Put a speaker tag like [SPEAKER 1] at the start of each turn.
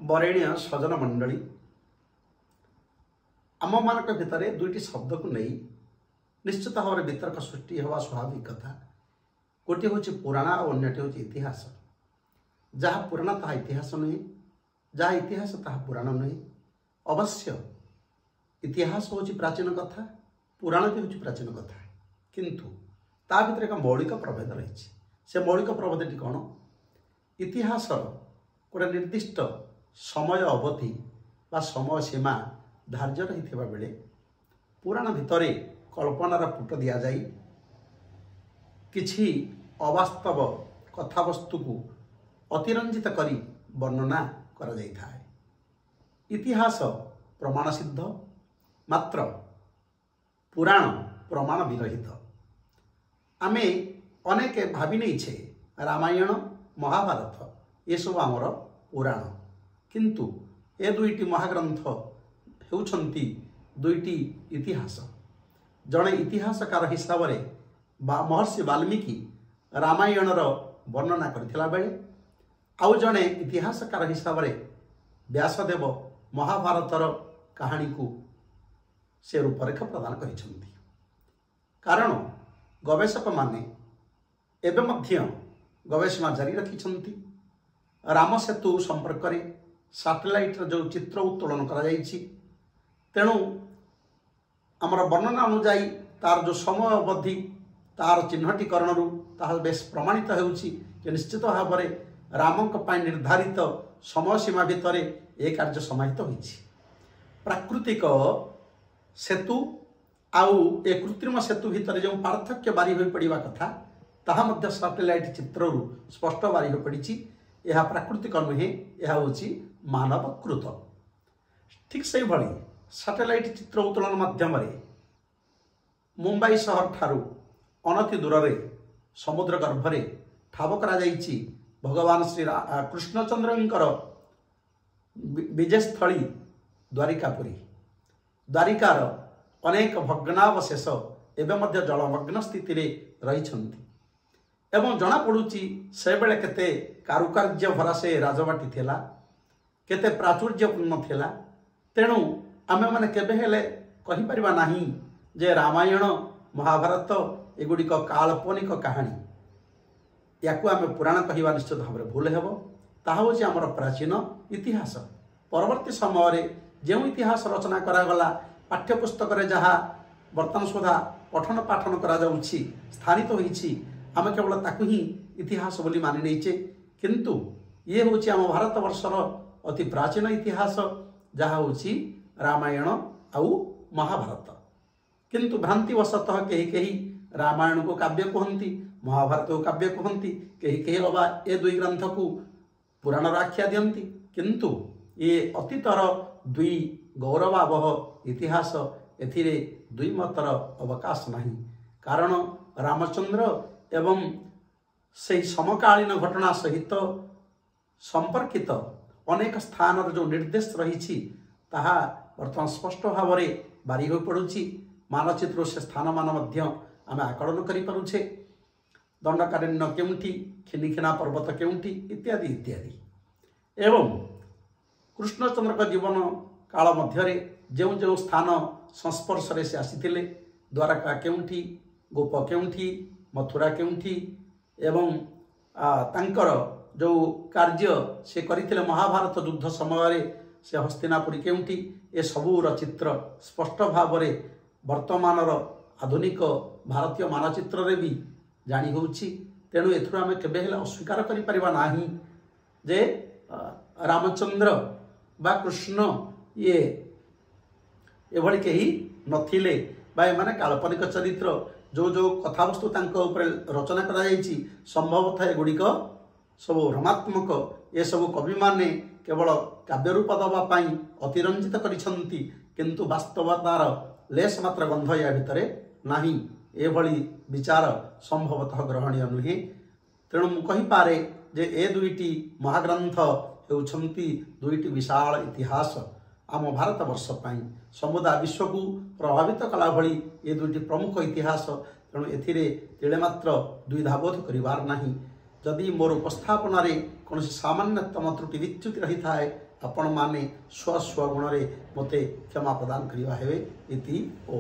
[SPEAKER 1] ବରେଣ୍ୟ ସଜନ ମଣ୍ଡଳୀ, ଆମମାନଙ୍କ ଭିତରେ ଦୁଇଟି ଶବ୍ଦକୁ ନେଇ ନିଶ୍ଚିତ ଭାବରେ ବିତର୍କ ସୃଷ୍ଟି ହେବା ସ୍ୱାଭାବିକ କଥା। ଗୋଟିଏ ହେଉଛି ପୁରାଣ ଆଉ ଅନ୍ୟଟି ହେଉଛି ଇତିହାସ। ଯାହା ପୁରାଣ ତାହା ଇତିହାସ ନୁହେଁ, ଯାହା ଇତିହାସ ତାହା ପୁରାଣ ନୁହେଁ। ଅବଶ୍ୟ ଇତିହାସ ହେଉଛି ପ୍ରାଚୀନ କଥା, ପୁରାଣ ବି ହେଉଛି ପ୍ରାଚୀନ କଥା, କିନ୍ତୁ ତା ଭିତରେ ଏକ ମୌଳିକ ପ୍ରଭେଦ ରହିଛି। ସେ ମୌଳିକ ପ୍ରଭେଦଟି କ'ଣ? ଇତିହାସର ଗୋଟେ ନିର୍ଦ୍ଦିଷ୍ଟ ସମୟ ଅବଧି ବା ସମୟ ସୀମା ଧାର୍ଯ୍ୟ ରହିଥିବା ବେଳେ ପୁରାଣ ଭିତରେ କଳ୍ପନାର ପୁଟ ଦିଆଯାଇ କିଛି ଅବାସ୍ତବ କଥାବସ୍ତୁକୁ ଅତିରଞ୍ଜିତ କରି ବର୍ଣ୍ଣନା କରାଯାଇଥାଏ। ଇତିହାସ ପ୍ରମାଣ ସିଦ୍ଧ, ମାତ୍ର ପୁରାଣ ପ୍ରମାଣ ବିରହିତ। ଆମେ ଅନେକ ଭାବି ନେଇଛେ ରାମାୟଣ, ମହାଭାରତ ଏସବୁ ଆମର ପୁରାଣ, କିନ୍ତୁ ଏ ଦୁଇଟି ମହାଗ୍ରନ୍ଥ ହେଉଛନ୍ତି ଦୁଇଟି ଇତିହାସ। ଜଣେ ଇତିହାସକାର ହିସାବରେ ବା ମହର୍ଷି ବାଲ୍ମୀକି ରାମାୟଣର ବର୍ଣ୍ଣନା କରିଥିଲା ବେଳେ ଆଉ ଜଣେ ଇତିହାସକାର ହିସାବରେ ବ୍ୟାସଦେବ ମହାଭାରତର କାହାଣୀକୁ ସେ ରୂପରେଖ ପ୍ରଦାନ କରିଛନ୍ତି। କାରଣ ଗବେଷକମାନେ ଏବେ ମଧ୍ୟ ଗବେଷଣା ଜାରି ରଖିଛନ୍ତି। ରାମ ସେତୁ ସମ୍ପର୍କରେ ସାଟେଲାଇଟ୍ର ଯେଉଁ ଚିତ୍ର ଉତ୍ତୋଳନ କରାଯାଇଛି, ତେଣୁ ଆମର ବର୍ଣ୍ଣନା ଅନୁଯାୟୀ ତାର ଯେଉଁ ସମୟ ଅବଧି ତାର ଚିହ୍ନଟୀକରଣରୁ ତାହା ବେଶ ପ୍ରମାଣିତ ହେଉଛି ଯେ ନିଶ୍ଚିତ ଭାବରେ ରାମଙ୍କ ପାଇଁ ନିର୍ଦ୍ଧାରିତ ସମୟ ସୀମା ଭିତରେ ଏ କାର୍ଯ୍ୟ ସମାହିତ ହୋଇଛି। ପ୍ରାକୃତିକ ସେତୁ ଆଉ ଏ କୃତ୍ରିମ ସେତୁ ଭିତରେ ଯେଉଁ ପାର୍ଥକ୍ୟ ବାରି ହୋଇପଡ଼ିବା କଥା, ତାହା ମଧ୍ୟ ସାଟେଲାଇଟ୍ ଚିତ୍ରରୁ ସ୍ପଷ୍ଟ ବାରି ହୋଇପଡ଼ିଛି। ଏହା ପ୍ରାକୃତିକ ନୁହେଁ, ଏହା ହେଉଛି ମାନବକୃତ। ଠିକ୍ ସେହିଭଳି ସାଟେଲାଇଟ୍ ଚିତ୍ର ଉତ୍ତୋଳନ ମାଧ୍ୟମରେ ମୁମ୍ବାଇ ସହରଠାରୁ ଅନତି ଦୂରରେ ସମୁଦ୍ର ଗର୍ଭରେ ଠାବ କରାଯାଇଛି ଭଗବାନ ଶ୍ରୀ କୃଷ୍ଣଚନ୍ଦ୍ରଙ୍କର ବିଜୟସ୍ଥଳୀ ଦ୍ୱାରିକାପୁରୀ। ଦ୍ୱାରିକାର ଅନେକ ଭଗ୍ନାବଶେଷ ଏବେ ମଧ୍ୟ ଜଳମଗ୍ନ ସ୍ଥିତିରେ ରହିଛନ୍ତି ଏବଂ ଜଣାପଡ଼ୁଛି ସେବେଳେ କେତେ କାରୁକାର୍ଯ୍ୟ ଭରା ସେ ରାଜବାଟୀ ଥିଲା, କେତେ ପ୍ରାଚୁର୍ଯ୍ୟପୂର୍ଣ୍ଣ ଥିଲା। ତେଣୁ ଆମେମାନେ କେବେ ହେଲେ କହିପାରିବା ନାହିଁ ଯେ ରାମାୟଣ, ମହାଭାରତ ଏଗୁଡ଼ିକ କାଳ୍ପନିକ କାହାଣୀ। ୟାକୁ ଆମେ ପୁରାଣ କହିବା ନିଶ୍ଚିତ ଭାବରେ ଭୁଲ ହେବ। ତାହା ହେଉଛି ଆମର ପ୍ରାଚୀନ ଇତିହାସ। ପରବର୍ତ୍ତୀ ସମୟରେ ଯେଉଁ ଇତିହାସ ରଚନା କରାଗଲା, ପାଠ୍ୟପୁସ୍ତକରେ ଯାହା ବର୍ତ୍ତମାନ ସୁଦ୍ଧା ପଠନ ପାଠନ କରାଯାଉଛି, ସ୍ଥାନିତ ହୋଇଛି, ଆମେ କେବଳ ତାକୁ ହିଁ ଇତିହାସ ବୋଲି ମାନି ନେଇଛେ। କିନ୍ତୁ ଇଏ ହେଉଛି ଆମ ଭାରତବର୍ଷର ଅତି ପ୍ରାଚୀନ ଇତିହାସ, ଯାହା ହେଉଛି ରାମାୟଣ ଆଉ ମହାଭାରତ। କିନ୍ତୁ ଭ୍ରାନ୍ତିବଶତଃ କେହି କେହି ରାମାୟଣକୁ କାବ୍ୟ କୁହନ୍ତି, ମହାଭାରତକୁ କାବ୍ୟ କୁହନ୍ତି, କେହି କେହି ଅବା ଏ ଦୁଇ ଗ୍ରନ୍ଥକୁ ପୁରାଣର ଆଖ୍ୟା ଦିଅନ୍ତି। କିନ୍ତୁ ଇଏ ଅତୀତର ଦୁଇ ଗୌରବାବହ ଇତିହାସ, ଏଥିରେ ଦୁଇ ମତର ଅବକାଶ ନାହିଁ। କାରଣ ରାମଚନ୍ଦ୍ର ଏବଂ ସେହି ସମକାଳୀନ ଘଟଣା ସହିତ ସମ୍ପର୍କିତ ଅନେକ ସ୍ଥାନର ଯେଉଁ ନିର୍ଦ୍ଦେଶ ରହିଛି, ତାହା ବର୍ତ୍ତମାନ ସ୍ପଷ୍ଟ ଭାବରେ ବାରି ହୋଇପଡ଼ୁଛି। ମାନଚିତ୍ରରୁ ସେ ସ୍ଥାନମାନ ମଧ୍ୟ ଆମେ ଆକଳନ କରିପାରୁଛେ। ଦଣ୍ଡକାରଣ୍ୟ କେଉଁଠି, ଖିନିଖିନା ପର୍ବତ କେଉଁଠି, ଇତ୍ୟାଦି ଇତ୍ୟାଦି। ଏବଂ କୃଷ୍ଣଚନ୍ଦ୍ରଙ୍କ ଜୀବନ କାଳ ମଧ୍ୟରେ ଯେଉଁ ଯେଉଁ ସ୍ଥାନ ସଂସ୍ପର୍ଶରେ ସେ ଆସିଥିଲେ, ଦ୍ୱାରକା କେଉଁଠି, ଗୋପ କେଉଁଠି, ମଥୁରା କେଉଁଠି, ଏବଂ ତାଙ୍କର ଯେଉଁ କାର୍ଯ୍ୟ ସେ କରିଥିଲେ ମହାଭାରତ ଯୁଦ୍ଧ ସମୟରେ, ସେ ହସ୍ତିନାପୁରୀ କେଉଁଠି, ଏସବୁର ଚିତ୍ର ସ୍ପଷ୍ଟ ଭାବରେ ବର୍ତ୍ତମାନର ଆଧୁନିକ ଭାରତୀୟ ମାନଚିତ୍ରରେ ବି ଜାଣି ହେଉଛି। ତେଣୁ ଏଥିରୁ ଆମେ କେବେ ହେଲେ ଅସ୍ୱୀକାର କରିପାରିବା ନାହିଁ ଯେ ରାମଚନ୍ଦ୍ର ବା କୃଷ୍ଣ ଇଏ ଏଭଳି କେହି ନଥିଲେ ବା ଏମାନେ କାଳ୍ପନିକ ଚରିତ୍ର। ଯେଉଁ ଯେଉଁ କଥାବସ୍ତୁ ତାଙ୍କ ଉପରେ ରଚନା କରାଯାଇଛି, ସମ୍ଭବତଃ ଏଗୁଡ଼ିକ ସବୁ ଭ୍ରମାତ୍ମକ। ଏସବୁ କବିମାନେ କେବଳ କାବ୍ୟରୂପ ଦେବା ପାଇଁ ଅତିରଞ୍ଜିତ କରିଛନ୍ତି, କିନ୍ତୁ ବାସ୍ତବତାର ଲେଶ ମାତ୍ର ଗନ୍ଧ ୟା ଭିତରେ ନାହିଁ। ଏଭଳି ବିଚାର ସମ୍ଭବତଃ ଗ୍ରହଣୀୟ ନୁହେଁ। ତେଣୁ ମୁଁ କହିପାରେ ଯେ ଏ ଦୁଇଟି ମହାଗ୍ରନ୍ଥ ହେଉଛନ୍ତି ଦୁଇଟି ବିଶାଳ ଇତିହାସ ଆମ ଭାରତବର୍ଷ ପାଇଁ। ସମୁଦାୟ ବିଶ୍ୱକୁ ପ୍ରଭାବିତ କଲା ଭଳି ଏ ଦୁଇଟି ପ୍ରମୁଖ ଇତିହାସ। ତେଣୁ ଏଥିରେ ତିଳେ ମାତ୍ର ଦ୍ୱିଧାବୋଧ କରିବାର ନାହିଁ। ଯଦି ମୋର ଉପସ୍ଥାପନାରେ କୌଣସି ସାମାନ୍ୟତମ ତ୍ରୁଟି ବିଚ୍ୟୁତି ରହିଥାଏ, ଆପଣମାନେ ସ୍ୱ ସ୍ୱ ଗୁଣରେ ମୋତେ କ୍ଷମା ପ୍ରଦାନ କରିବା ହେବେ। ଇତି ଓ